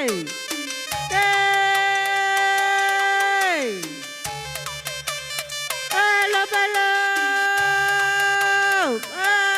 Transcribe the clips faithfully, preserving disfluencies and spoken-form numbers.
Hey! Hey! Alo, alo! Alo!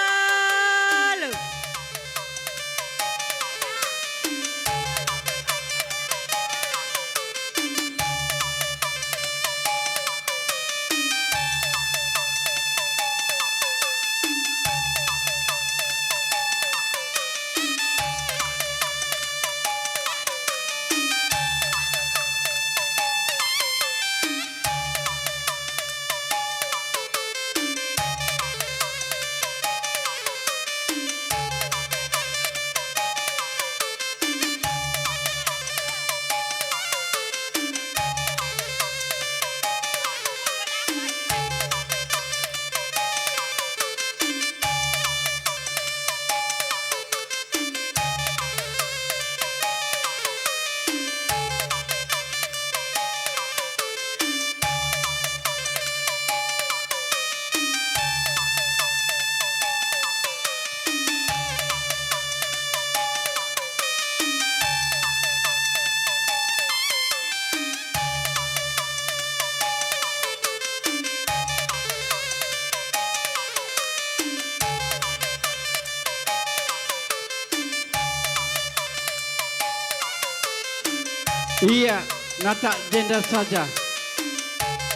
Ia, natak jenda saja.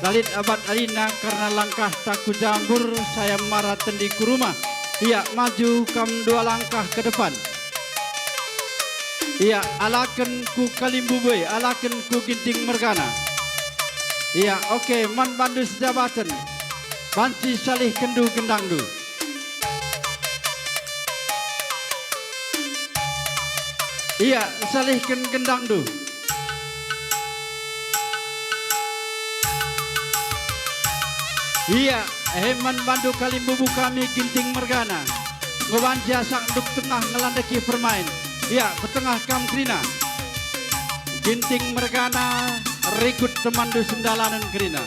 La lit abat alina kerna langkahta ku jambur, saya mara tendi ku rumah. Ia, maju kam dua langkah ke depan. Ia, alaken ku kalimbubu e, alaken ku Ginting mergana. Ia, oke, man bandu sejabaten. Banci salihkenndu gendangndu. Ia, salihken gendangndu. Ia, e man bandu kalimbubu kami Ginting mergana. Enggo banci asak nduk tengah ngelandeki permain. Ia, ku tengah kam kerina. Ginting mergana, rikut temanndu sendalanen kerina.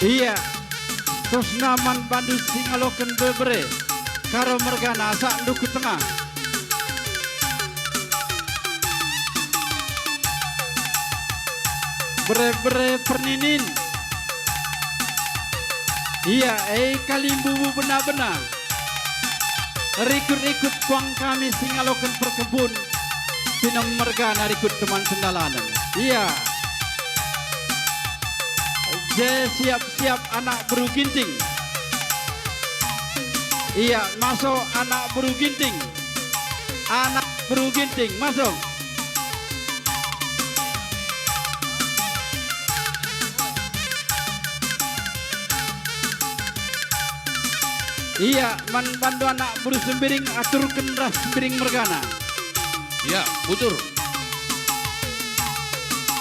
Ia, terusna man bandu si ngaloken bere-bere, Karo mergana, asakndu ku tengah. Bere-bere perninin. Ia, e kalimbubu bena-bena. Rikut-rikut kuang kami si ngaloken perkempun, sinem mergana rikut teman sendalanen. Ia. Je siap-siap anak beru Ginting. Ia, masuk anak beru Ginting. Anak beru Ginting, masuk. Ia, man bandu anak beru Sembiring, aturken ras Sembiring mergana. Ia, bujur.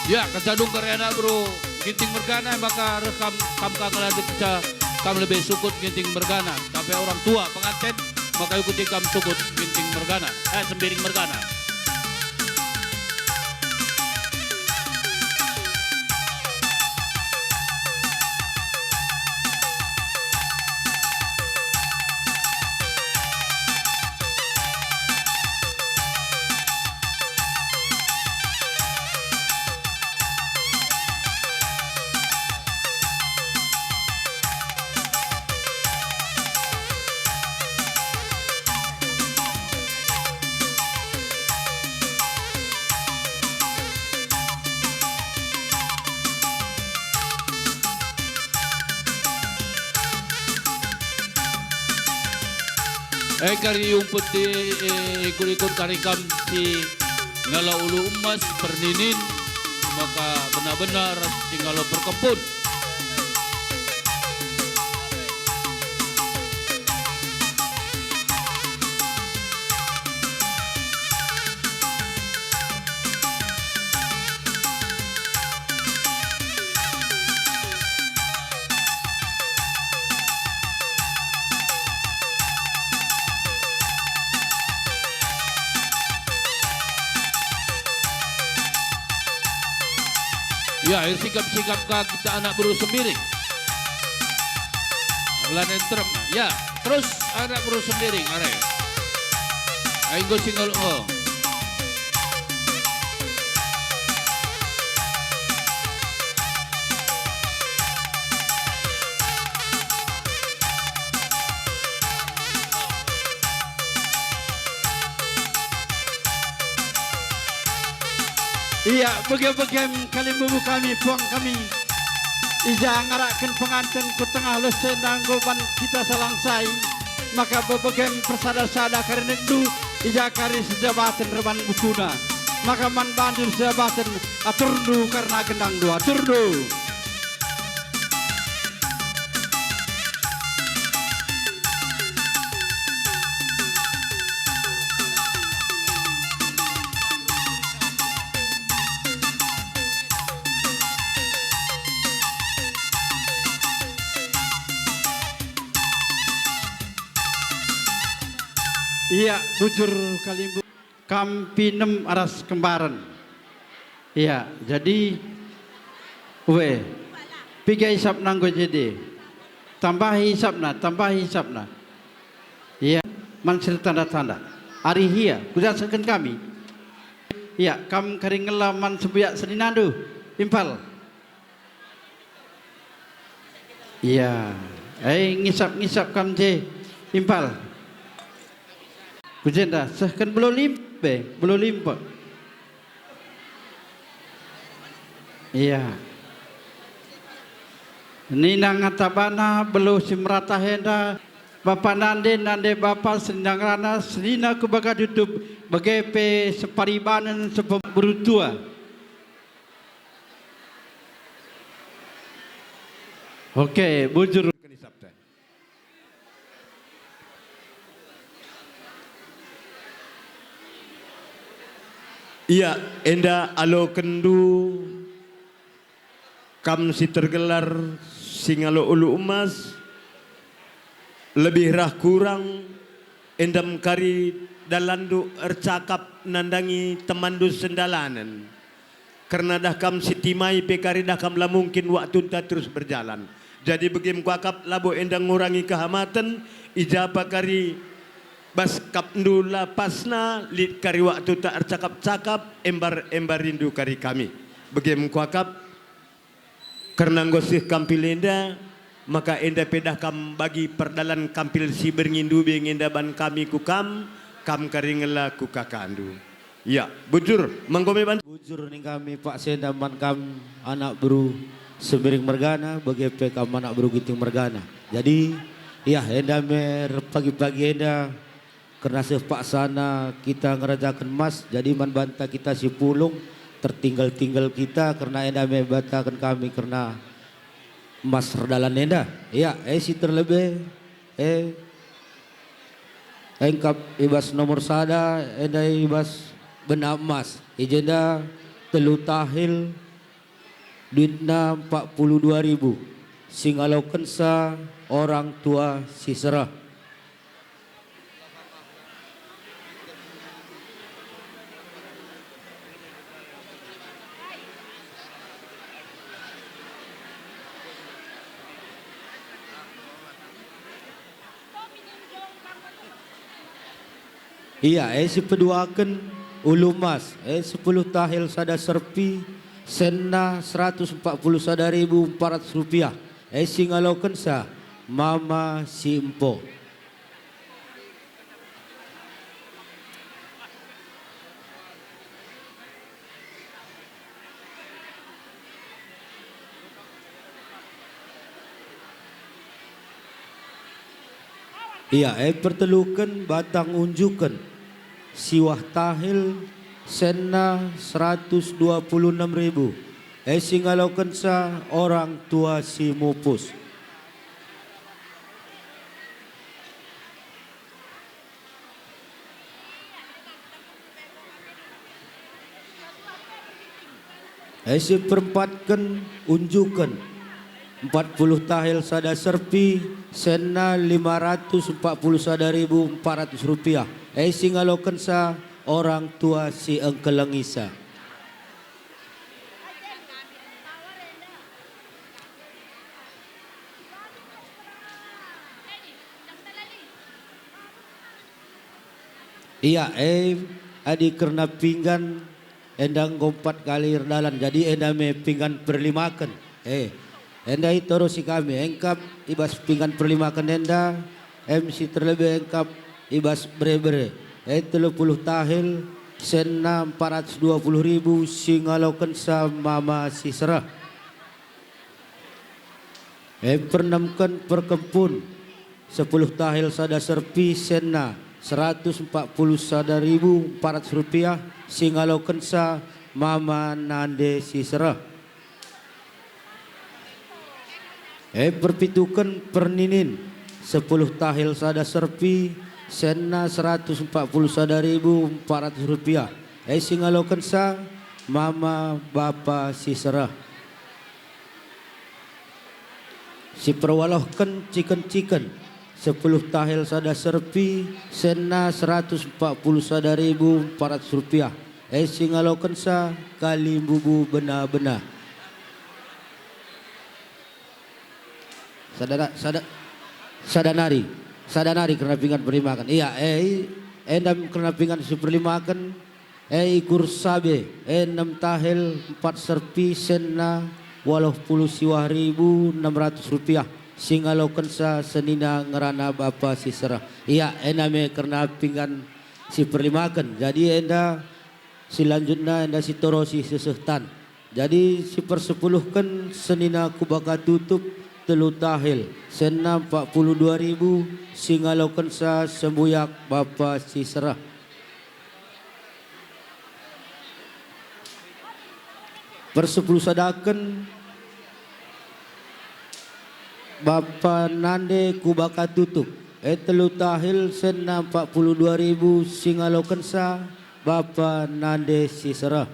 Ia, kenca dung kari anak beru Ginting mergana, maka reh kam, kam ka ngelanjut kenca kam lebe sukut Ginting mergana. Tapi orang tua penganten, maka ikuti kam sukut Ginting mergana, eh, Sembiring mergana. E kari umpet i, e, ikut-ikut kari kam si ngalo ulu emas perninin, maka benar-benar si ngalo perkempun. Ya, sikap-sikap ka kita anak beru Sembiring. Lanai terem. Ya, terus anak beru Sembiring, are. Ai enggo singgul, oh. Ia, bage-bagem kalimbubu kami, puang kami. I ja ngarakken penganten ku tengah lose nanggo ban kita salangsai, maka bebegem persada-sada kari nekndu, i ja kari sejabaten reban bukuna. Maka man bandu sejabaten, aturndu kerna gendangndu, aturndu. Ia, bujur kalimbubu. Kam pinem ras kembaren. Ia, jadi, we, piga isapna enggo jadi? Tambahi isapna, tambahi isapna. Ia, man si ertanda-tanda. Arih ia, kujasahken kami. Ia, kam kari ngela man sembuyak seninandu, impal. Ia, eh, ngisap-ngisap kam je, impal. Ku jenda, sehken belo limpe, belo limpe. Ia. Nina ngata bana belo si meratah enda, bapa nande, nande bapa, senina ngerana, senina ku bage tutup, bage pe separibanen sepemberu tua. Oke, bujur. Ia, enda alokenndu, kam si tergelar Singalo Ulu Emas, lebih rah kurang, enda me kari dalanndu ercakap nandangi temanndu sendalanen. Kerna dah kam si timai pe kari dah kam la mungkin waktunta terus berjalan. Jadi bage me kuakap labo enda ngurangi kehamaten, i ja pe kari bas kapndu la pasna, lit kari waktunta ercakap-cakap, embar-embarindu kari kami. Bage me kuakap, kerna enggo seh kampil enda, maka enda pe dah kam bagi perdalan kampil si berngi ndube nge enda ban kami ku kam, kam kari ngela ku kakandu. Ya, bujur, manggo me banci. Bujur ning kami paksa enda man kam anak beru Sembiring mergana, bage pe kam anak beru Ginting mergana. Jadi, ya, enda me pagi-pagi enda, kerna seh paksana kita ngerajaken mas, jadi man banta kita si pulung, tertinggal-tinggal kita, kerna enda me bataken kami kerna mas erdalan enda. Ya, e si terlebe, e, engkap i bas nomor sada, enda i bas bena emas. I jenda telu tahil, duitna empat puluh dua ribu, si ngalokensa orang tua si sereh. Ia, e si peduaken ulu emas, e sepuluh tahil sada serpi, senna seratus empat puluh sada ribu empat ratus rupiah, e si ngalokensa mama si empo. Ia, e perteluken batang unjuken, siwah tahil, senna seratus dua puluh enam ribu, e si ngalokensa orang tua si mupus. E si perempatken unjuken, empat puluh tahil sada serpi, senna lima ratus empat puluh sada ribu empat ratus rupiah, e si ngalokensa orang tua si engkelengisa. Ia, e, adi kerna pinggan, enda enggo empat kali erdalan, jadi enda me pinggan perlimaken. E, enda itorosi kami, engkap i bas pinggan perlimaken enda, em si terlebe engkap i bas bere-bere. E, telu puluh tahil, senna empat ratus dua puluh ribu, si ngalokensa mama si sereh. E, pernemken perkempun, sepuluh tahil sada serpi, senna seratus empat puluh sada ribu empat ratus rupiah, si ngalokensa mama nande si sereh. E, perpituken perninin, sepuluh tahil sada serpi, senna seratus empat puluh sada ribu empat ratus rupiah, e, si ngalokensa mama bapa si sereh. Si perwalohken ciken-ciken, sepuluh tahil sada serpi, senna seratus empat puluh sada ribu empat ratus rupiah, e, si ngalokensa kalimbubu bena-bena. Sada, sada, sada nari, sada nari kerna pinggan perlimaken. Ia, e, enda kerna pinggan si perlimaken, e, ikur sabe, e, enem tahil empat serpi, senna waluh puluh siwah ribu enem ratus rupiah, si ngalokensa senina ngerana bapa si sereh. Ia, enda me kerna pinggan si perlimaken. Jadi enda si lanjutna enda si torosi seseh tan. Jadi si persepuluhken senina kubaka tutup telu tahil, senna empat puluh dua ribu, si ngalokensa sembuyak bapa si sereh. Persepuluh sadaken bapa nande kubaka tutup, e, telu tahil senna empat puluh dua ribu, si ngalokensa bapa nande si sereh.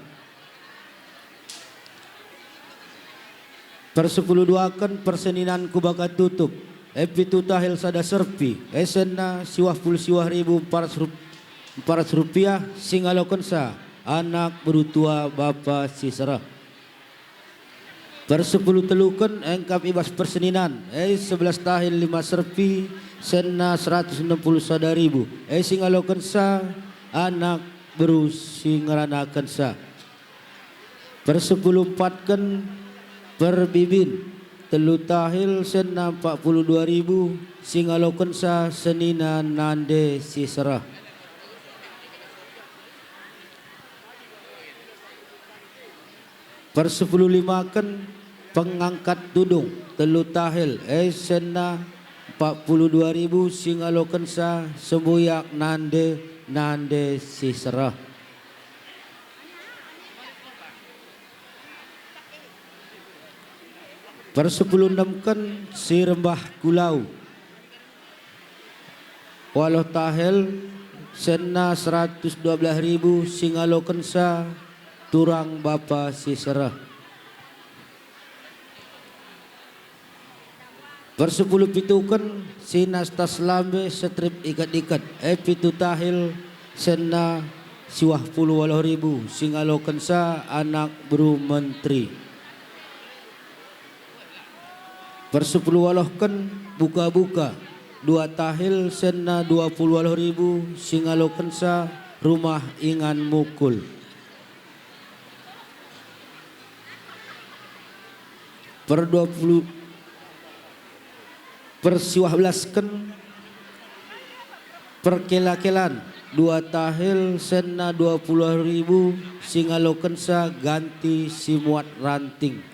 Persepuluh duaken perseninan kubaka tutup, e, pitu tahil sada serpi, e, senna siwah puluh siwah ribu empat ratus rup-, empat ratus rupiah, si ngalokensa anak beru tua bapa si sereh. Persepuluh teluken engkap i bas perseninan, e, sebelas tahil lima serpi, senna seratus enam puluh sada ribu, e, si ngalokensa anak beru si ngeranakensa. Persepuluh empatken perbibin, telu tahil senna empat puluh dua ribu, si ngalokensa senina nande si sereh. Persepuluh limaken pengangkat tudung, telu tahil, e, senna empat puluh dua ribu, si ngalokensa sembuyak nande, nande si sereh. Persepuluh enemken si rembah kulau, waluh tahel senna seratus dua belas ribu, si ngalokensa turang bapa si sereh. Persepuluh pituken si nas tas lambe setrip iket-iket, e, pitu tahil senna siwah puluh waluh ribu, si ngalokensa anak beru menteri. Persepuluh waluhken buka-buka, dua tahil senna dua puluh waluh ribu, si ngalokensa rumah ingan mukul. Per dua puluh, persiwah belasken perkela-kelan, dua tahil senna dua puluh ribu, si ngalokensa ganti si muat ranting.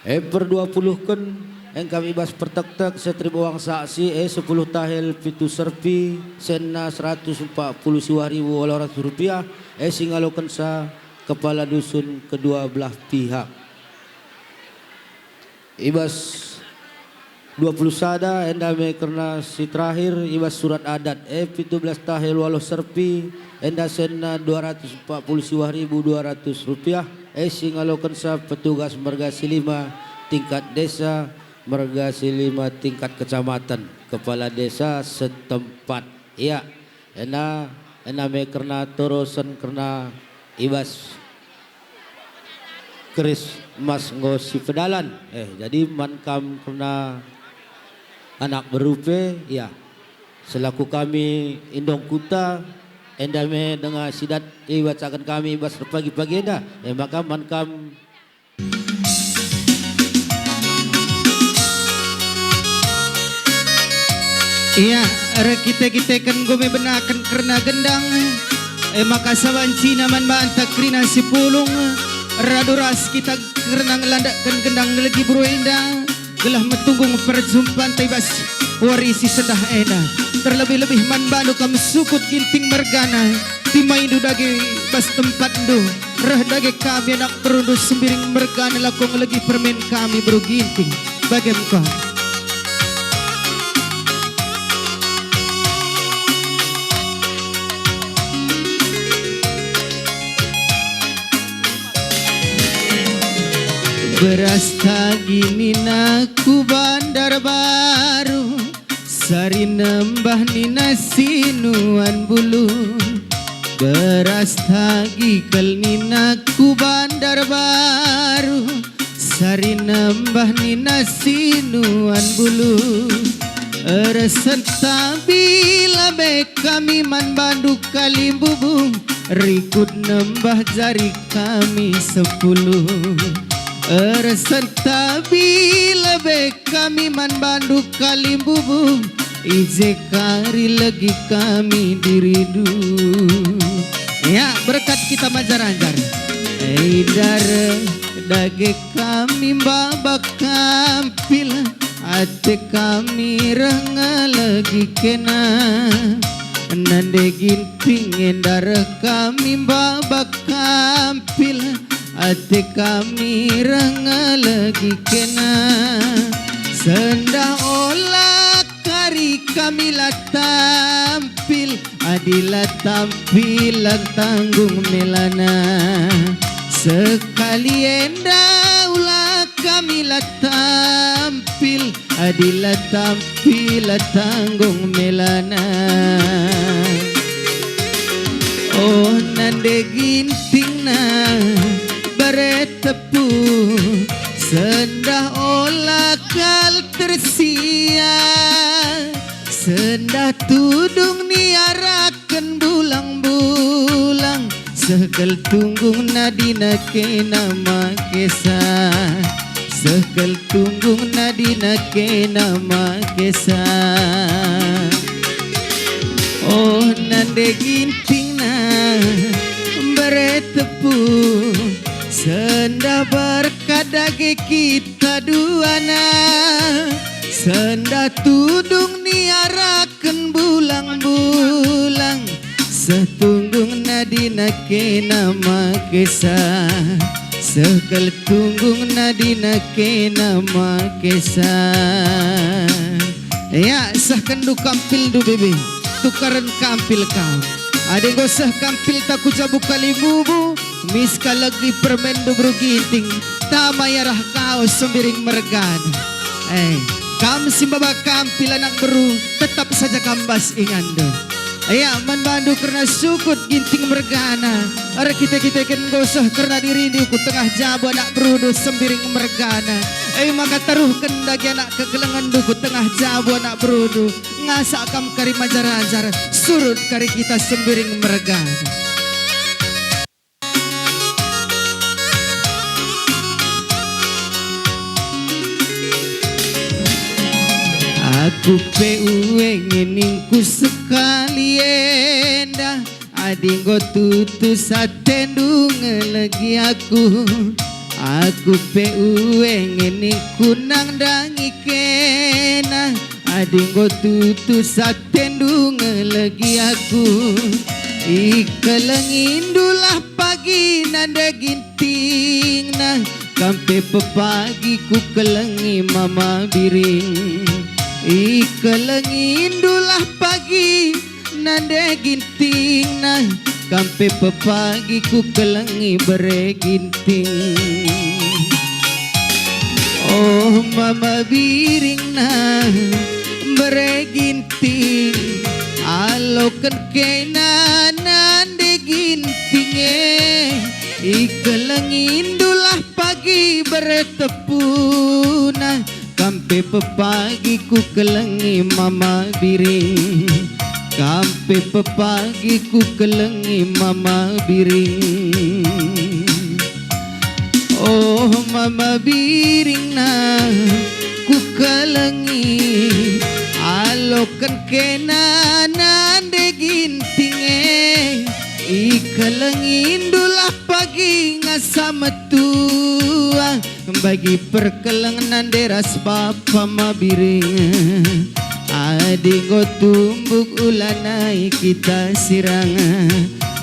E, per dua puluhken engkami bas pertektek setrip uang saksi, e, sepuluh tahel pitu serpi, senna seratus empat puluh siwah ribu waluh ratus rupiah, e, si ngalokensa kepala dusun kedua belah pihak. I bas dua puluh sada enda me kerna si terakhir i bas surat adat, e, pitu belas tahel waluh serpi, enda senna dua ratus empat puluh siwah ribu dua ratus rupiah, e, si ngalokensa petugas merga si lima tingkat desa, merga si lima tingkat kecamatan, kepala desa setempat. Ia, ena, ena me kerna torosen kerna i bas keris emas enggo si pedalan. Eh, jadi man kam kerna anak beru pe, ya. Selaku kami Indung Kuta, enda me denga si dat ibacaken kami bas pagi-pagi enda, e maka man kam. Ia, erkite-kiteken enggo me benaken kerna gendang, e maka sabancina man banta kerina si pulung, radu ras kita kerna ngelandakken gendang legi beru enda, gelah metunggung perjumpanta i bas wari si sendah enda. Terlebih-lebih man bandu kam sukut Ginting mergana, timaindu dage bas tempatndu, reh dage kami anak berundu Sembiring mergana lako ngelegi permen kami beru Ginting. Bagem kam. Beras tagi nina ku Bandar Baru, sari nembah nina si nuan bulu. Beras tagi kal nina ku Bandar Baru, sari nembah nina si nuan bulu. Ersen tabi labe kami man bandu kalimbubu, rikut nembah jari kami sepuluh. Ersen tabi labe kami man bandu kalimbubu, i je kari legi kami dirindu. Ya, berkat kita majar-ajar. Ei, dare dage kami mbaba kampil, ate kami reh ngelegi kena. Nande Ginting enda reh kami mbaba kampil, ate kami reh ngelegi kena. Sendah ola kari kami la tampil, adi la tampil la tanggung melana. Sekali enda ula kami la tampil, adi la tampil la tanggung melana. Oh, nande Gintingna, bere tepu, sendah ola kal tersia, sendah tudung niaraken bulang-bulang, seh kal tunggung nadina kena makesa, seh kal tunggung nadina kena makesa. Oh, nande Gintingna, bere tepu, sendah berkat dage kita duana, sendah tudung niaraken bulang-bulang, seh tunggung nadina kena makesa, seh kal tunggung nadina kena makesa. Ya, sehkenndu kampilndu, bebe. Tukaren kampil kam. Adi enggo seh kampilta ku jabu kalimbubu, mis kal legi permenndu beru Ginting, tama i arah kau Sembiring mergana. Eh, kam si mbaba kampil anak beru, tetap saja kam bas inganndu. Ya, man bandu kerna sukut Ginting mergana, erkite-kiteken enggo seh kerna dirindu ku tengah jabu anak berundu Sembiring mergana. E maka taruhken dage anak kekelengenndu ku tengah jabu anak berundu, ngasak kam kari majar-ajar, surut kari kita Sembiring mergana. Aku pe ue nge ningku sekali enda, adi enggo tutus atendu ngelegi aku. Aku pe ue nge ningku nandangi kena, adi enggo tutus atendu ngelegi aku. Ikelengindulah pagi nande Gintingna, kam pe pepagi kukelengi Mama Biring. Ikelengindulah pagi nande Gintingna, kam pe pepagi kukelengi bere Ginting. Oh, Mama Biringna, bere Ginting, aloken kena nande Ginting e. Ikelengindulah pagi bere tepuna, kam Pe pepagi kukelengi Mama Biring, kam pe pepagi kukelengi Mama Biring. Oh, Mama Biring na kukelengi, aloken kena nande Ginting e, ikelengindulah pagi ngasa metua. Bagi perkeleng nande ras bapa Mabiring, adi enggo tumbuk ulanai kita sirang,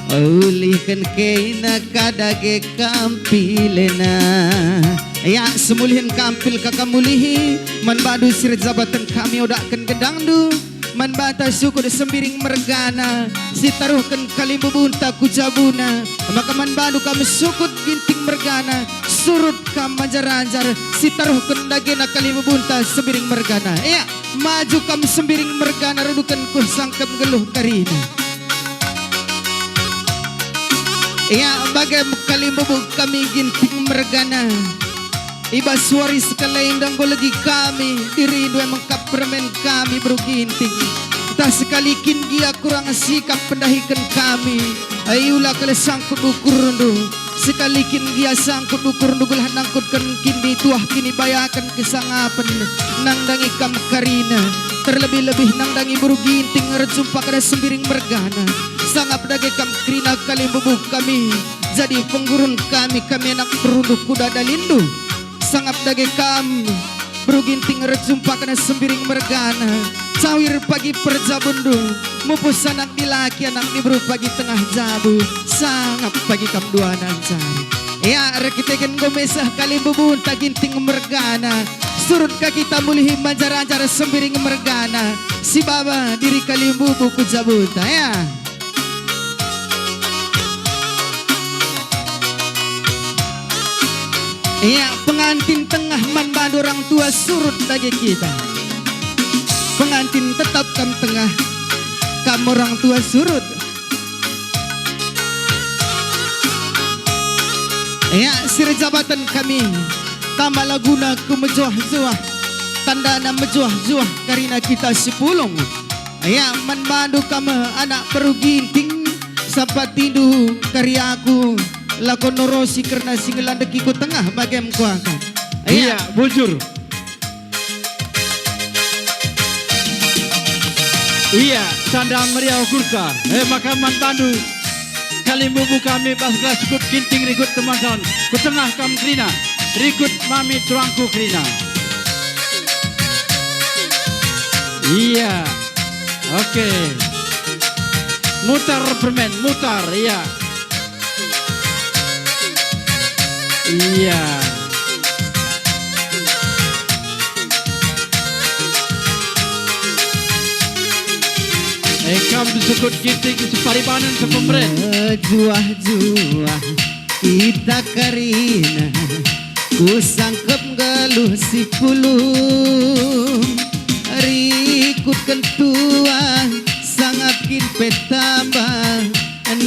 ulihken kena ka dage kampilena. Ya, semulihen kampil kaka mulihi, man bandu si erjabaten kami odaken gendangndu. Man banta sukut Sembiring mergana, si taruhken kalimbubunta ku jabuna, maka man bandu kam sukut Ginting mergana, surut kam manjar-anjar, si taruhken dagena kalimbubunta Sembiring mergana. Ya, maju kam Sembiring mergana, ruduken ku sangkep nggeluh karina. Ya, bage kalimbubu kami Ginting mergana. I bas wari sekalenda enggo legi kami, dirindu e mengkap permen kami beru Ginting. Ntah sekali kin gia kurang sikap pendahiken kami, ai ula kal sangkut ukurndu. Sekali kin gia sangkut ukurndu gelah nangkutken kin dituah kin ibayaken kesangapen nandangi kam karina. Terlebih-lebih nandangi beru Ginting erjumpa kada Sembiring mergana. Sangap dage kam kerina kalimbubu kami, jadi penggurun kami, kami anak perunduk kuda dalindu. Sangap dage kam, beru Ginting erjumpa kena Sembiring mergana. Cawir pagi perjabundu, mupus anak dilaki, anak diberu pagi tengah jabu. Sangap pagi kam dua nanjari. Ya, erkiteken enggo meseh kalimbubunta Ginting mergana, surut ka kita mulihi manjar-anjar Sembiring mergana, si baba diri kalimbubu ku jabunta, ya. Ia pengantin tengah man bandu orang tua surut dage kita. Pengantin tetap kam tengah, kam orang tua surut. Ia si erjabaten kami, tama laguna ku mejuah-juah, tandana mejuah-juah karina kita sipulung. Ya, man bandu kam anak beru Ginting, sampatindu kari aku, lako norosi kerna si ngelandeki ku tengah bagem kuangkat. Ya. Iya, bujur. Iya, sanda meriah ukurta. Eh, maka man bandu. Kalimbubu kami bas gelah sukut Ginting rikut teman-teman. Ku tengah kam kerina, rikut mami turangku kerina. Iya. Oke. Mutar permen, mutar, iya. Iya. Eh, kam disukut Ginting si paribanen sepemeren. Mejuah-juah kita karina, ku sangkep nggeluh sipulung. Rikutken tuah, sangap kin pe tambah,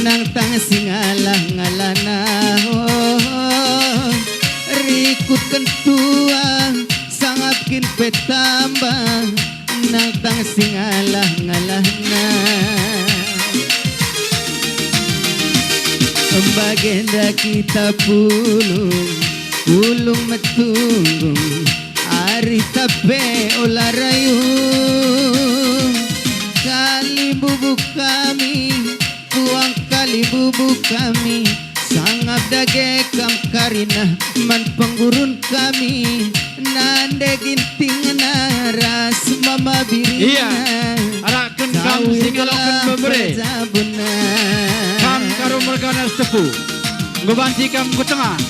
nangtang si ngalah-ngalahna. Oh, rikutken tuah, sangap kin pe tambah, nangtang si ngalah-ngalahna. Bagenda kita pulung, pulung metunggung, arihta pe ola rayu. Kalimbubu kami, tuang kalimbubu kami, sangap dage kam karina man penggurun kami, nande Gintingna ras mama biringna. Iya, arahken kam si ngaloken bebere. Kam karu mergana Setepu. Enggo banci kam ku tengah.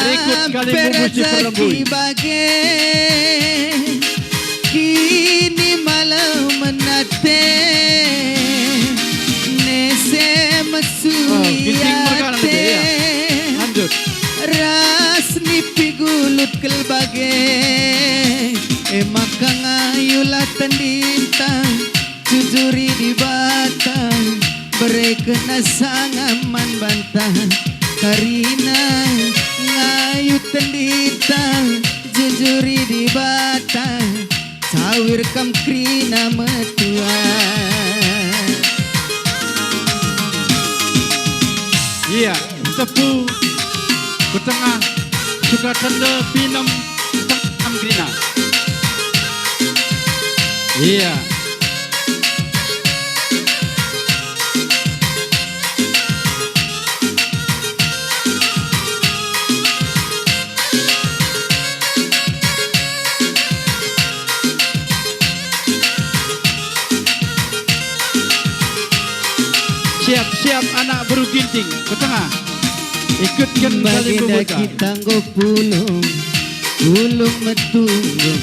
Rikut kalimbubu si perlembui. Bage. Kini malem ate, nese mesui ate. Oh, Ginting mergana lagi, iya. Lanjut. Ras nipi gulut kel bage, e maka ngayulah tendinta, jujuri Dibata, berekena sangam man banta, karina ngayu tendinta, jujuri Dibata, sawir kam kerina metua. Ia, tepu, ku tengah, suka tende, pinem, kam kerina. Ia. Siap-siap anak beru Ginting, ku tengah. Ikutken kali bagenda bubuta. Kita enggo pulung, pulung metunggung.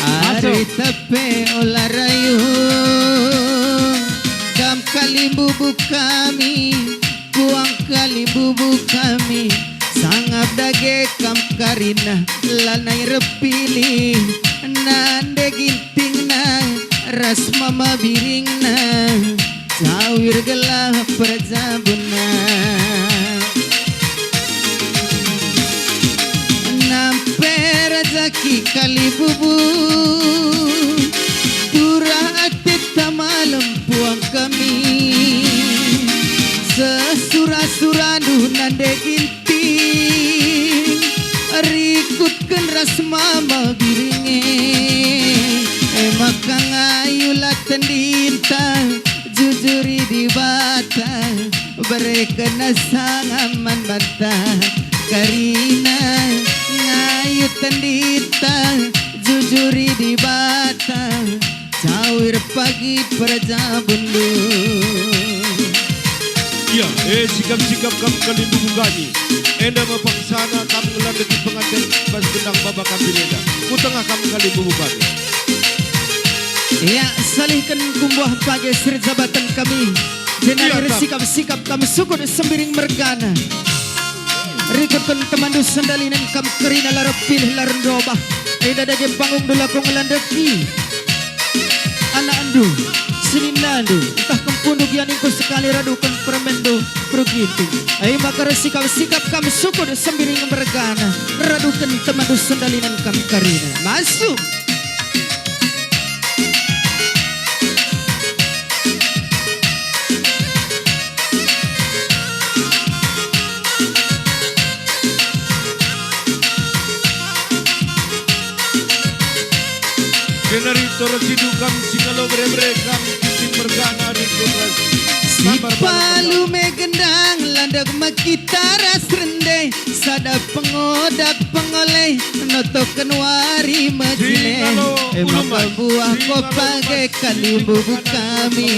Masuk. Ari tepe ola rayung. Kam kalimbubu kami, puang kalimbubu kami. Sangap dage kam karina, lanai erpilih. Nande Gintingna, ras mama biringna. Sawir gelah perjabunna. Nampe rejeki kalimbubu, turah ateta malem puang kami. Sesura-surandu nande Ginting, rikutken ras mama biringe. E maka ngayulah tendinta, jujuri Dibata, berekenna sangap man banta. Karina ngayu tendinta, jujuri Dibata, sawir pagi perjabunndu. Ia, e, sikap-sikap kam kalimbubu kami. Enda me paksana kam ngelandeki penganten bas gendang baba kambin enda. Ku tengah kam kalimbubu kami. Ia, salihken ku mbuah bage si erjabaten kami. Jenari, ia, kam, ersikap-sikap kam sukut Sembiring mergana. Rikutken temanndu sendalinen kam kerina, la erpilih la erndobah. Enda dage pangungndu lako ngelandeki anakndu, seninandu, ntah kempundu gia ningku sekali raduken permenndu beru Ginting. E maka ersikap-sikap kam sukut Sembiring mergana, raduken temanndu sendalinen kam kerina. Masuk. Jenari torosindu kam si ngalo bere-bere kam Ginting mergana rikut ras si palu me gendang, landek me kita ras rende, sada pengodap pengoleh, notoken wari mejile. E maka buah ko page kalimbubu kami.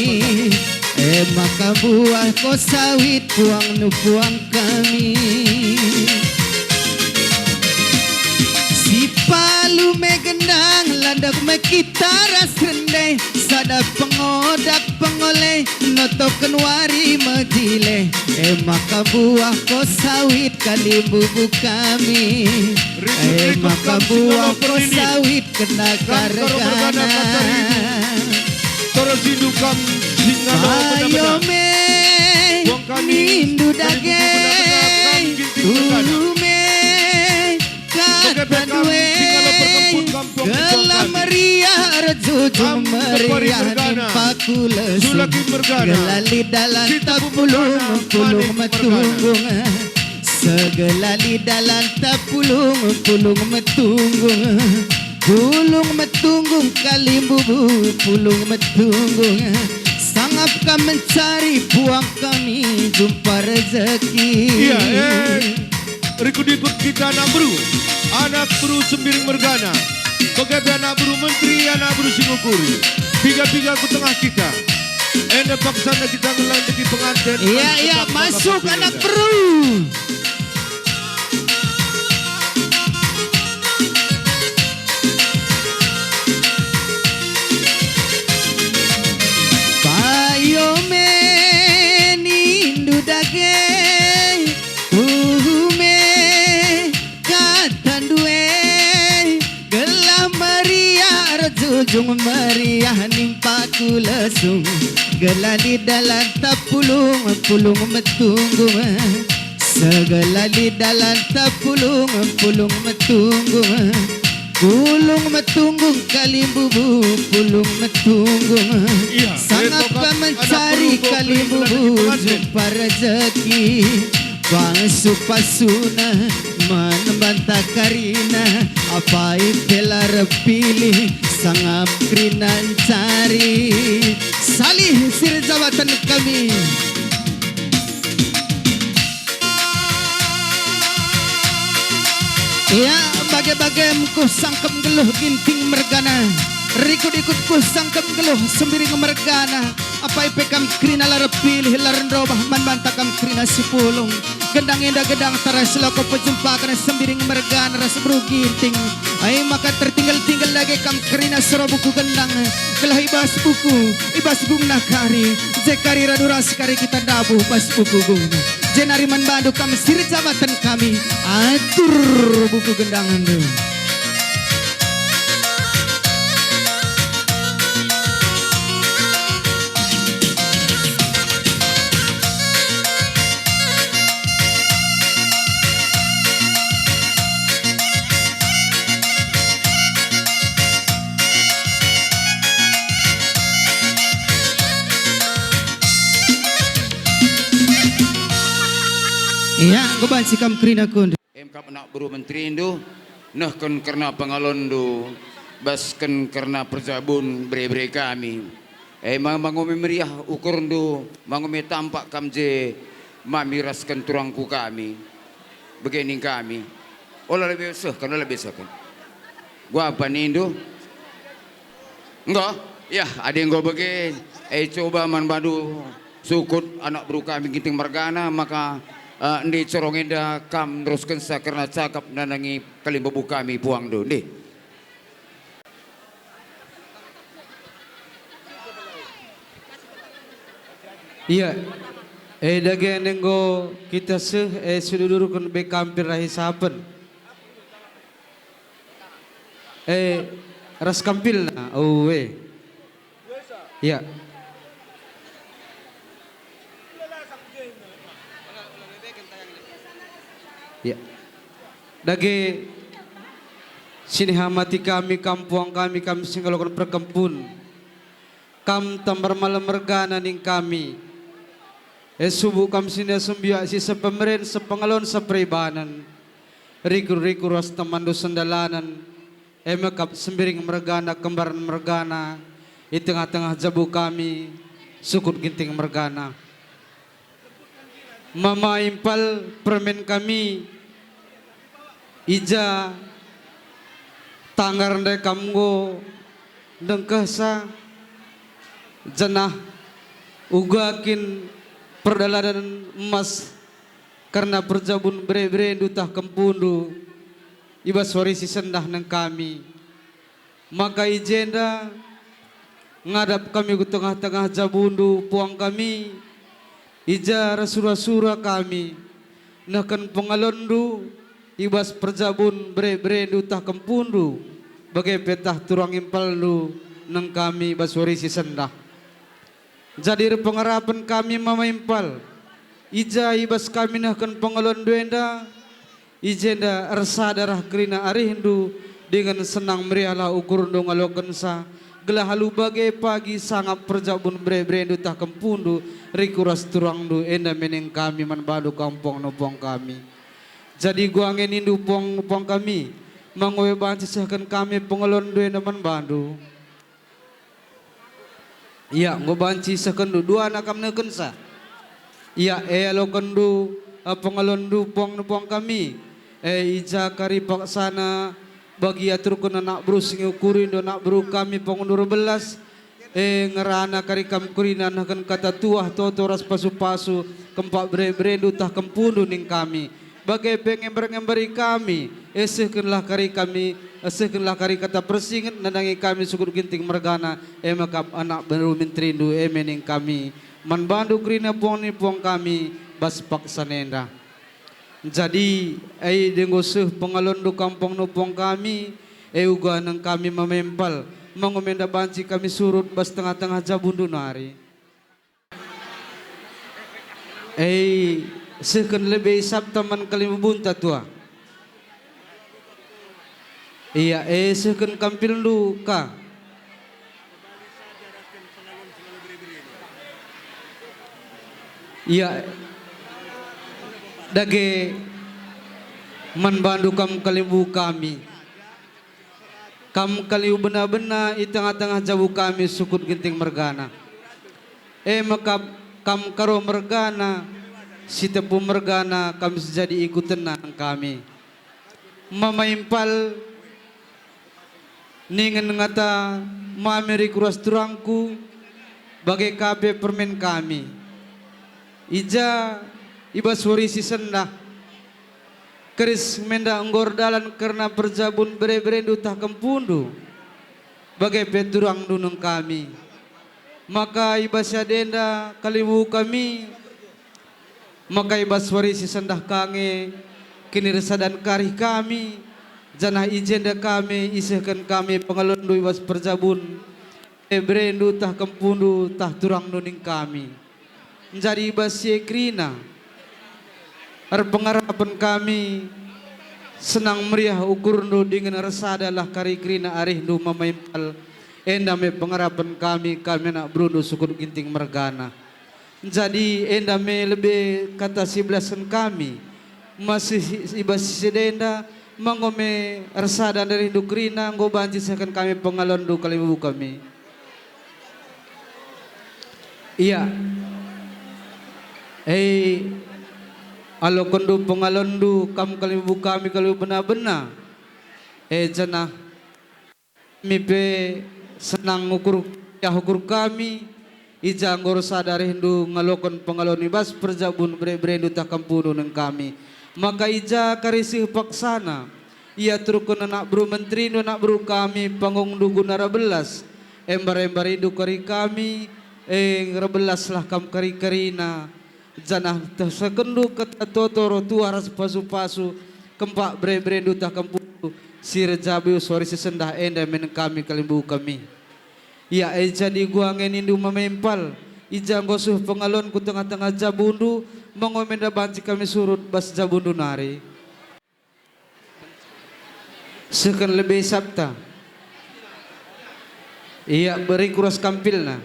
E maka buah ko sawit puangnu puang kami. Si palu me gendang, landek me kita ras rende, sada pengodap pengoleh, notoken wari mejile. E maka buah ko sawit kalimbubu kami. E maka buah ko sawit kena kargana. Torosindu kam si ngalo bena-bena. Payo me nindu dage, tuhu me kata ndue. Gelah meriah erjujung meriah nimpa ku lesu. Gelah lidalan tapulung pulung metunggung. Segelah lidalan tapulung pulung metunggung. Pulung metunggung kalimbubu, pulung metunggung. Sangap kam mencari puang kami jumpa rezeki. Ia, e, rikut-ikut kita anak beru, anak beru Sembiring mergana. Bage pe anak beru menteri, anak beru Singokuri. Piga-piga ku tengah kita. Enda paksana kita ngelandeki penganten. Ia, ia, masuk anak beru. Payo me nindu dage, tuhu me kata ndue. Gelah meriah erjujung meriah nimpa ku lesu. Gelah lidalan tapulung pulung metunggung. Segala lit dalanta pulung, pulung metunggung. Pulung metunggung kalimbubu, pulung metunggung. Iya, sangap ka mencari kalimbubu, jumpa rezeki. Pasu-pasuna man banta karina, apai pe la erpilih, sangap kerina ncari. Salih si erjabaten kami. Ia, bage-bagem ku sangkep nggeluh Ginting mergana, rikut-ikut ku sangkep nggeluh Sembiring mergana. Apai pe kam kerina la erpilih, la erndobah, man banta kam kerina si pulung. Gendang enda gendang tara si loko pejumpaken Sembiring mergana ras beru Ginting. Ai maka tertinggal-tinggal dage kam kerina soro buku gendang, gelah i bas buku, i bas gungna kari, je kari radu ras kari kita ndabuh bas buku gungna. Jenari man bandu kam si erjabaten kami atur buku gendangndu. Ia, enggo banci kam kerina kundu. Emkap anak beru menterindu, nehken kerna pengalonndu, basken kerna perjabun bere-bere kami. E ma, mangome meriah ukurndu, mangome tampak kam je mami rasken turangku kami. Bage ning kami. Ola lebe sehken, ola lebe sehken. Gua apa nindu? Enggo? Yah, adi enggo bage, e coba man bandu sukut anak beru kami Ginting mergana, maka, eh, ndi corong enda kam neruskensa kerna cakap nandangi kalimbubu kami puangndu, ndi? Ia, e dage enggo kita seh, e sududurken be kam pe rahi sapen. E, ras kampilna, oe. Ia. Ia. Dage, sinihamati kami, kam puang kami, kam si ngaloken perkempun. Kam tambar malem mergana ning kami. E subuk kam si sembiak si sepemeren, sepengalon, seperibanen. Rikur-rikur ras temanndu sendalanen. E me kap Sembiring mergana, Kembaren mergana, i tengah-tengah jabu kami, sukut Ginting mergana. Mama Impal permen kami, i ja tanggar ndai kam enggo ndengkehsa, janah uga kin perdalanen emas kerna perjabun bere-berendu tah kempundu i bas wari si sendah neng kami. Maka i jenda ngadap kami ku tengah-tengah jabundu, puang kami, i ja ersura-sura kami nehken pengalonndu i bas perjabun bere-berendu tah kempundu, bage pe tah turang impalndu neng kami i bas wari si sendah. Jadi erpengarapen kami mama impal, i ja i bas kami nehken pengalonndu enda, i jenda ersada reh kerina arihndu dingen senang meriahlah ukurndu ngalokensa, gelah alu bage pagi sangap perjabun bere-berendu tah kempundu, riku ras turangndu enda me ning kami man bandu kam puang nupung kami. Jadi gua nge nindu puang nupung kami, mangoi banci sehken kami pengalonndu enda man bandu. Ia, enggo banci sehkenndu, duana kam nekensa. Ia, e alokenndu, e, pengalonndu puang-puang kami. E, i ja kari paksana bagi aturken anak beru si ngukurindu anak beru kami pengundur belas. E, ngerana kari kam kerina nehken kata tuah toto ras pasu-pasu kempak bere-berendu tah kempundu ning kami. Bage pe ngember-ngemberi kami, esehkenlah kari kami, esehkenlah kari kata persinget nandangi kami sukut Ginting mergana, e me kap anak beru menterindu, e me ning kami, man bandu kerina puang ni puang kami, bas paksa nenda. Jadi, ai denggo seh pengalonndu kam puang nupung kami, e uga neng kami mamempal, mangumenda banci kami surut bas tengah-tengah jabundu nari. Ei, Sehken lebe isapta man kalimbubunta tua. Ia, e, sehken kampilndu ka. Ia, dage man bandu kam kalimbubu kami. Kam kalimbubu bena-bena i tengah-tengah jabu kami sukut Ginting mergana. E maka kam Karo mergana, si tepu mergana kam si jadi ikutenna nang kami. Mama impal ningen ngata mami rik ras turangku, bage ka pe permen kami. I ja, i bas wari si sendah, Keris menda enggo erdalan kerna perjabun bere-berendu tah kempundu, bage pe turangndu neng kami. Maka i bas si enda kalimbubu kami, maka i bas wari si sendah ka nge kinirsadan kari kami, janah i jenda kami isehken kami pengalonndu i bas perjabun bere-berendu tah kempundu tah turangndu ning kami. Jadi i bas si e kerina, erpengarapen kami senang meriah ukurndu dingen ersadalah kari kerina arihndu mama impal, enda me pengarapen kami, kami anak berundu sukut Ginting mergana. Jadi enda me lebe kata si belasken kami, masih i bas si enda, manggo me ersada arihndu kerina enggo banci sehken kami pengalonndu kalimbubu kami. Ia. Hei, alokenndu pengalonndu kam kalimbubu kami kalimbubu bena-bena. E janah kami pe senang ukur, ya ukur kami, i ja enggo ersada arihndu ngaloken pengalon i bas perjabun bere-berendu tah kempundu neng kami. Maka i ja kari seh paksana, ia turken anak beru menterindu anak beru kami, pangungndu guna erbelas, embar-embarindu kari kami, e erbelaslah kam kari-karina, janah tesehkenndu kata toto ro tuah ras pasu-pasu, kempak bere-berendu tah kempundu, si erjabu i bas wari si sendah enda me neng kami kalimbubu kami. Ia e jadi gua nge nindu mama impal, i ja enggo seh pengalon ku tengah-tengah jabundu, manggo menda banci kami surut bas jabundu nari. Sehken lebe isapta. Ia beri kuras kampilna.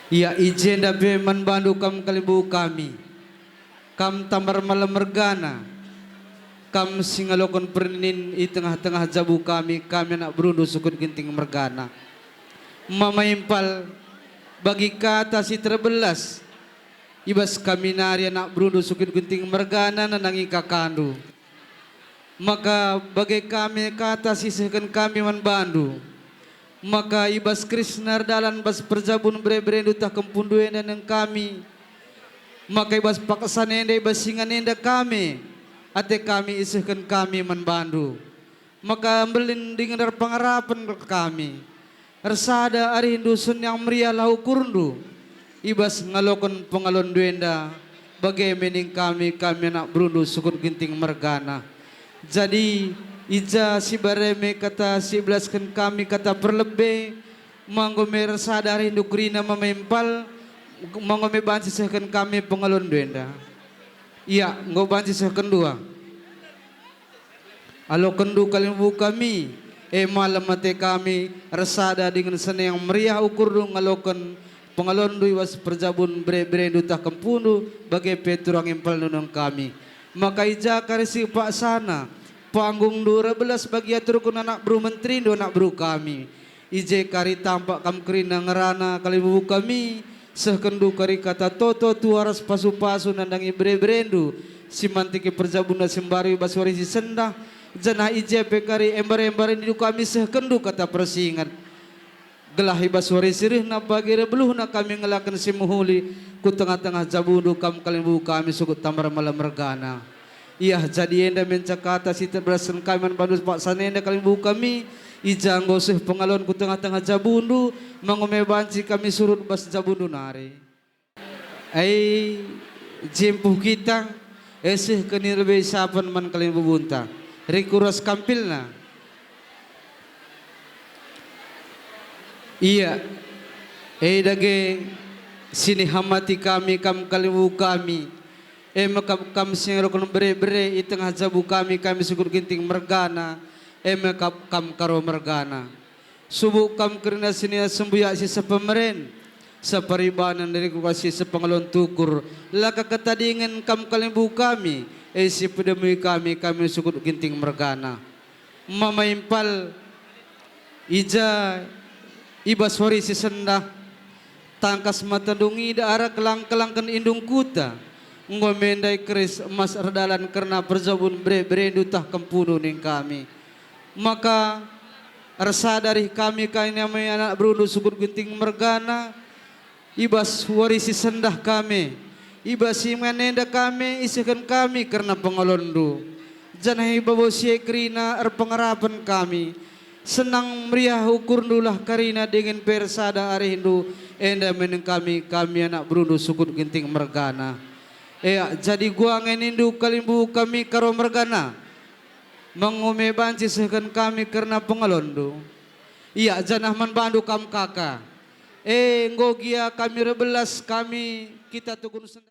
Ia i jenda pe man bandu kam kalimbubu kami. Kam tambar malem mergana. Kam si ngaloken perninin i tengah-tengah jabu kami, kami anak berundu sukut Ginting mergana. Mama impal, bagi kata si terbelas, i bas kami nari anak berundu sukut Ginting mergana nandangi kakandu. Maka bage kami kata si isehken kami man bandu. Maka i bas kerisna erdalan bas perjabun bere-berendu tah kempundu enda neng kami. Maka i bas paksana enda, i bas ingan enda kami, ate kami isehken kami man bandu. Maka mbelin dingen erpengarapen kami. Ersada arihndu senang meriahlah ukurndu, i bas ngaloken pengalonndu enda, bage me ning kami, kami anak berundu sukut Ginting mergana. Jadi, i ja si bare me kata si ibelasken kami kata perlebe, manggo me ersada arihndu kerina mama impal, manggo me banci sehken kami pengalonndu enda. Ia, enggo banci sehken dua. Alokenndu kalimbubu kami, e malem ate kami, ersada dingen senang meriah ukurndu ngaloken pengalonndu i bas perjabun bere-berendu tah kempundu, bage pe turang impalndu neng kami. Maka i ja kari si paksana, pangungndu erbelas bagi aturken anak beru menterindu anak beru kami. I je kari tampak kam kerina ngerana kalimbubu kami, sehkenndu kari kata toto tuah ras pasu-pasu nandangi bere-berendu, si mantiki perjabunna si mbaru i bas wari si sendah, janah i je pe kari embar-embarindu kami sehkenndu kata persinget. Gelah i bas wari si rehna pagi erbeluhna kami ngelaken si mehuli ku tengah-tengah jabundu kam kalimbubu kami sukut tambar malem mergana. Ia jadi enda menca kata si terbelasken kami man bandu paksana enda kalimbubu kami, i ja enggo seh pengalon ku tengah-tengah jabundu, manggo me banci kami surut bas jabundu nari. Ai, jempuh kita, e seh keni lebe isapen man kalimbubunta. Rikuras kampilna. Ia, e dage Si nihamati kami, kam kalimbubu kami, e me kap kam si ngerokon bere-bere i tengah jabu kami, kami sukut Ginting mergana, e me kap kam Karo mergana. Subuk kam kerina si nia sembuyak si sepemeren, seperibanan ringan si sepengelon tukur, la ka ketadingen kam kalimbubu kami, e si pedemui kami, kami sukut Ginting mergana. Mama Impal, i ja i bas wari si sendah, tangkas mata ndungi da arah kelang-kelangken indung kuta, enggo me ndai keris emas erdalan kerna perjabun bere-berendu tah kempundu ning kami. Maka ersada arih kami kai nami anak berundu sukut Ginting mergana, i bas wari si sendah kami, i bas si man enda kami isehken kami kerna pengelonndu, janah i babo si e kerina erpengarapen kami. Senang meriah ukurndulah kerina dingen pe ersada arihndu, enda me nina kami, kami anak berundu sukut Ginting mergana. Ea, jadi gua nge nindu kalimbubu kami Karo mergana, mengume banci sehken kami kerna pengelonndu. Ia janah man bandu kam kaka. E, enggo gia kami erbelas kami kita tukun sen-,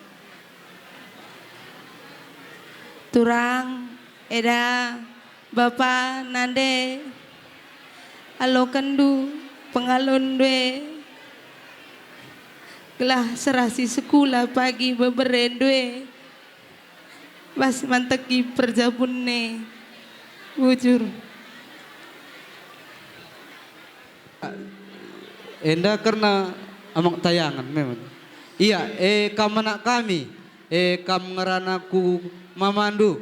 Turang, eda, bapa, nande, alokenndu, pengelonndu e, gelah serasi sekula pagi beberendu e. Bas manteki perjabun e. Bujur. Enda kerna amak tayangen memang. Ia, e kam anak kami, e kam ngerana ku mamandu.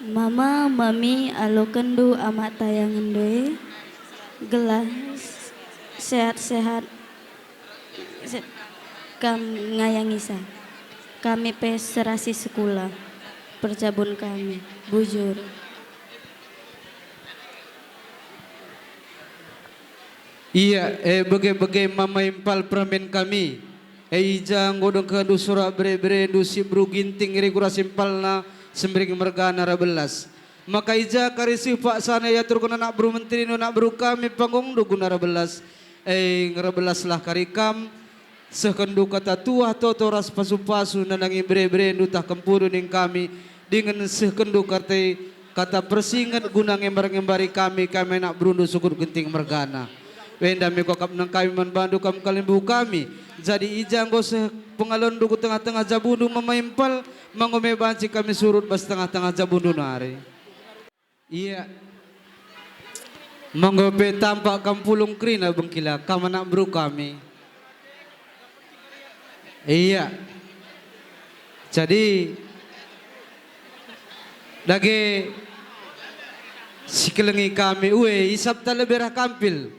Mama, mami, alokenndu amak tayangenndu e, gelah sehat-sehat se-, kam ngayangisa. Kami pe serasi sekula, perjabun kami, bujur. Ia, e bage-bage mama impal permen kami. E i ja enggo dengkehndu sora bere-berendu si beru Ginting i Regu ras impalna Sembiring mergana erbelas. Maka i ja kari seh paksana iaturken anak beru menterindu anak beru kami panggungndu guna erbelas. E ngerbelaslah kari kam, sehkenndu kata tuah toto ras pasu-pasu nandangi bere-berendu tah kempundu ning kami, dingen sehkenndu kata, kata persinget guna ngembar-ngembari kami, kami anak berundu sukut Ginting mergana. Enda me kuakap nang kami man bandu kam kalimbubu kami, jadi i ja enggo seh pengelonndu ku tengah-tengah jabundu mama impal, ma enggo me banci kami surut bas tengah-tengah jabundu nari. Ia. Ma enggo pe tampak kam pulung kerina bengkila kam anak beru kami. Ia. Jadi, dage sikelengi kami, ue, isapta lebe rah kampil.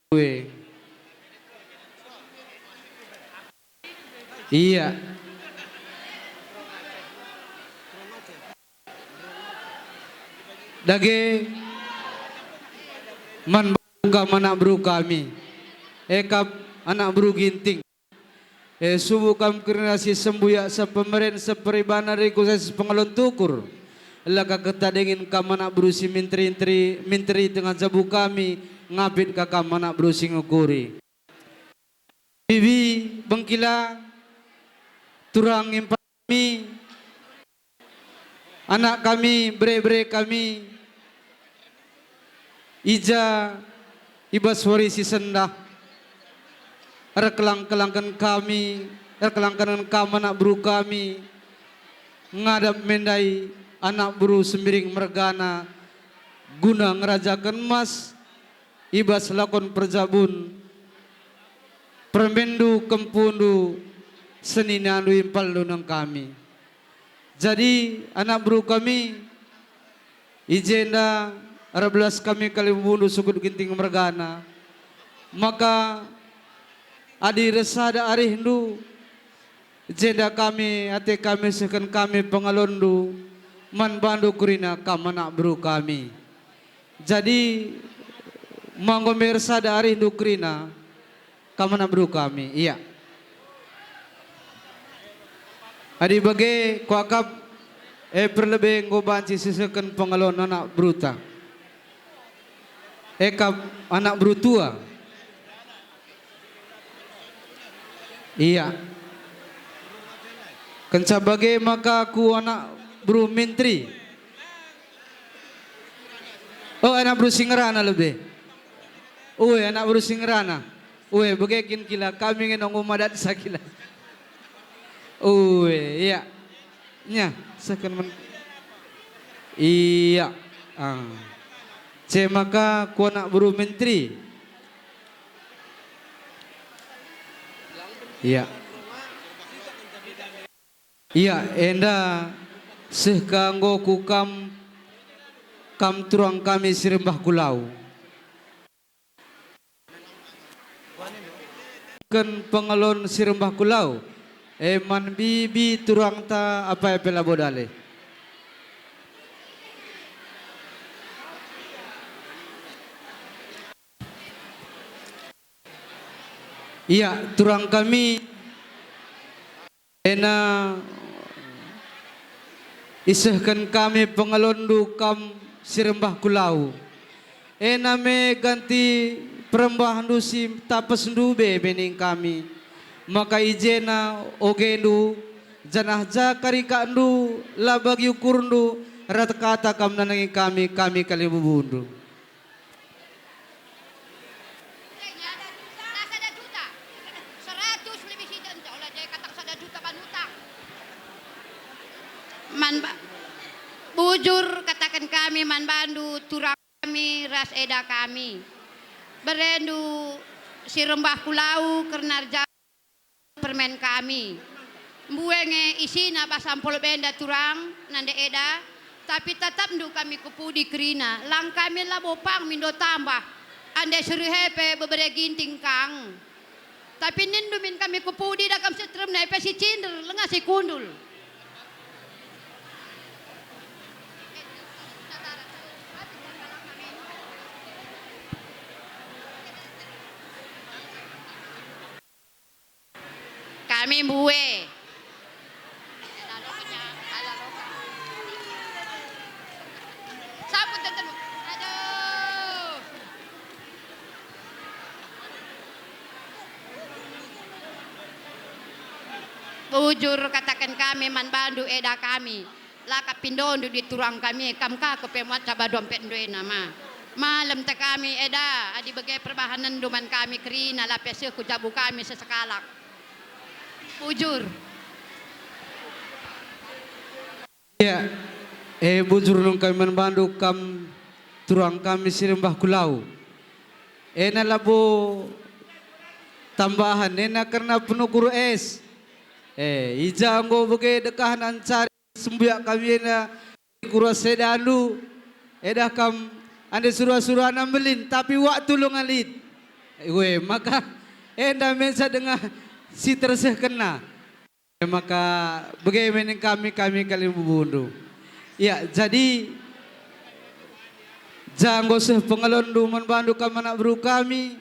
Ue. Ia. Dage man bangka anak beru kami. E kap anak beru Ginting. E, subuk kam kerina si sembuyak sepemeren seperibanan riku si pengelon tukur. La ka ketadingen kam anak beru si minteri-nteri, minteri tengah jabu kami, ngapit ka kam anak beru si ngukuri. Bibi, bengkila, turang impal kami, anak kami, bere-bere kami, i ja i bas wari si sendah, erkelang-kelangken kami, erkelangken kam anak beru kami, ngadap me ndai anak beru Sembiring mergana, guna ngerajaken mas i bas lakon perjabun, permenndu, kempundu, seninandu, impalndu nang kami. Jadi, anak beru kami, i jenda erbelas kami kalimbubundu sukut Ginting mergana, maka adi ersada arihndu, jenda kami, ate kami sehken kami pengelonndu man bandu kerina kam anak beru kami. Jadi, ma enggo me ersada arihndu kerina, kam anak beru kami, ia. Adi bage, kuakap E, perlebe enggo banci sisehken pengalon anak beruta. E kap anak beru tua. Iya. Kenca bage maka ku anak beru menteri. Oh, anak beru si ngerana lebe. Ue, anak beru si ngerana. Ue, bage kin kila, kami nge nunggu madat sakila. Ue, iya. Nya, sehken men-, iya. Ah. Ce maka ku anak beru menteri. Iya. Iya, enda seh ka enggo ku kam, kam turang kami si rembah ku lau. Ken pengalon si rembah ku lau, e man bibi turangta apai pe labo dale. Iya, turang kami. Ena isehken kami pengalonndu kam si rembah ku lau. Ena me ganti perembahndu si tapesndu be bening kami. Maka i jena ogendu, janah ja karikakndu la bagi ukurndu, rata kata kam nandangi kami, kami kalimbubundu. Sada juta. Seratus lebih situ, enda ola jadi katak sada juta ban utang. Man ba-, bujur kataken kami man bandu, turang kami ras eda kami. Berendu si rembah ku lau kerna erja- permen kami. Mbue nge isina bas ampolop enda turang, nande eda, tapi tatapndu kami ku pudi kerina, lang kami labo pang mindo tambah, ande serehe pe bebere ginting kang. Tapi ninndu min kami ku pudi, da kam si teremna pe si cinder, langa si kundul. Kami mbue. Sampun tenten. Aduh. Bujur kataken kami man bandu eda kami. La ka pindondu di turang kami, kam ka kupemuat caba dompetndu ena ma. Malem te kami eda, adi bage perbahanenndu man kami kerina, la pe seh ku jabu kami sesekalak. Bujur. Iya, e bujur nungkami man bandu kam turang kami si rembah ku lau. Ena labo tambahan, ena kerna penukur es. E, i ja enggo bage dekahen ancari sembuyak kami ena ku ras edandu, edah kam ande sura-surana mbelin, tapi waktu lunga lit. Ue, maka enda mensa denga si tersehkenna. E, maka bage me ning kami, kami kalimbubundu. Ya, jadi, ja enggo seh pengalonndu man bandu kam anak beru kami,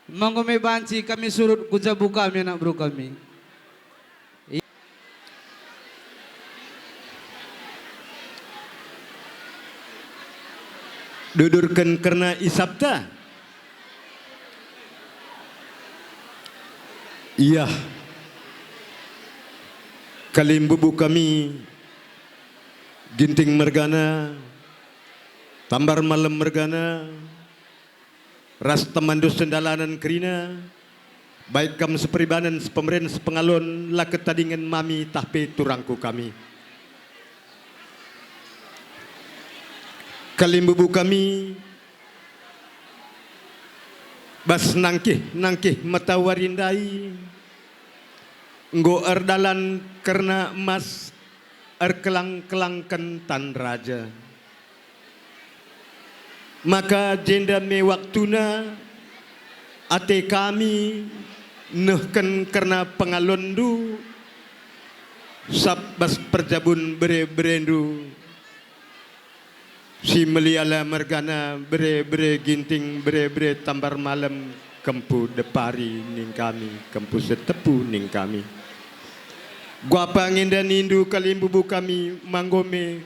manggo me banci kami surut ku jabu kami anak beru kami. Dudurken kerna isapta. Iya. Kalimbubu kami, Ginting mergana, Tambar Malem mergana, ras temanndu sendalanen kerina, baik kam seperibanen, sepemeren, sepengalon, la ketadingen mami tah pe turangku kami. Kalimbubu kami, bas nangkih-nangkih matawari ndai, enggo erdalan kerna emas erkelang-kelangken tan raja. Maka jenda me waktuna ate kami nehken kerna pengalonndu sap bas perjabun bere-berendu. Si meliala mergana bere-bere Ginting, bere-bere Tambar Malem, kempu depari ning kami, kempu setepu ning kami. Guapa ngenda nindu kalimbubu kami, manggo me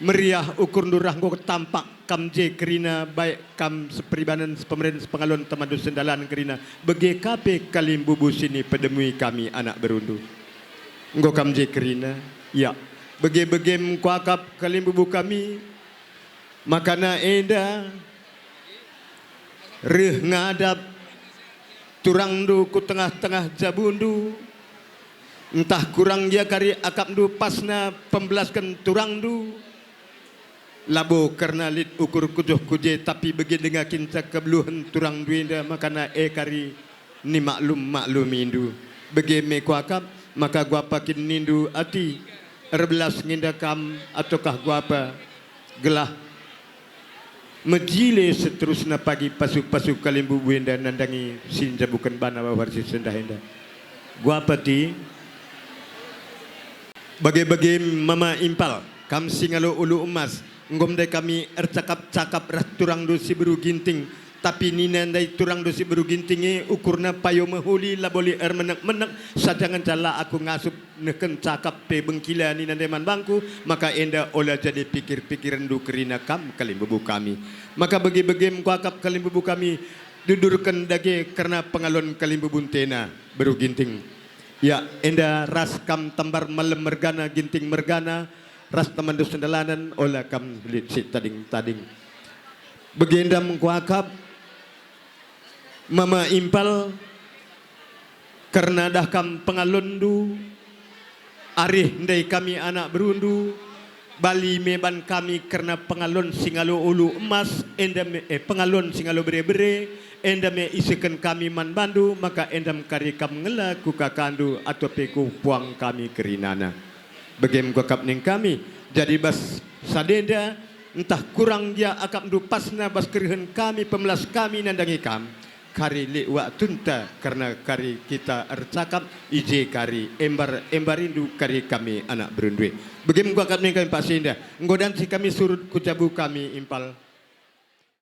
meriah ukurndu rah enggo tampak kam je kerina, baik kam seperibanen, sepemeren, sepengalon, temandu sendalan kerina, bage ka pe kalimbubu si nipedemui kami anak berundu. Enggo kam je kerina, ya, bage-bagem kuakap kalimbubu kami, makana enda reh ngadap turangndu ku tengah-tengah jabundu, ntah kurang gia kari akapndu pasna pembelasken turangndu, labo kerna lit ukur kujuh ku je, tapi bage denga kinca kebeluhen turangndu enda, makana e kari nimaklum-maklumindu. Bage me kuakap, maka guapa kin nindu ati, erbelas ngenda kam ataukah guapa, gelah mejile seterusna pagi pasu-pasu kalimbubu enda nandangi si njabuken bana wawar si sendah enda. Guapa ti? Bage-bage mama impal, kam si ngalo ulu emas, enggo ndai kami ercakap-cakap ras turangndu si beru Ginting, tapi nina ndai turangndu si beru Ginting e ukurna payo mehuli, labo lit ermenek-menek, saja ngenca la aku ngasup nehken cakap pe bengkila nina ndai man bangku, maka enda ola jadi pikir-pikirenndu kerina kam kalimbubu kami. Maka bage-bagem kuakap kalimbubu kami, dudurken dage kerna pengalon kalimbubunta ena, beru Ginting. Ya, enda ras kam tambar malem mergana, Ginting mergana, ras temanndu sendalanen, ola kam lit si tading-tading. Bagenda me kuakap, mama impal, kerna dah kam pengalonndu, arih ndai kami anak berundu, bali me ban kami kerna pengalon si ngalo ulu emas, enda me, eh, pengalon si ngalo bere-bere, enda me isehken kami man bandu, maka enda me kari kam ngela ku kakandu atau pe ku puang kami kerinana. Bagem kuakap ning kami, jadi bas sadenda, ntah kurang gia akapndu pasna bas kerehen kami, pemelas kami nandangi kam, kari lit waktunta, kerna kari kita ercakap, i je kari embar-embarindu kari kami anak berundu e. Bagem kuakap ning kami, Pak Sinda, enggo danci kami surut ku jabu kami impal.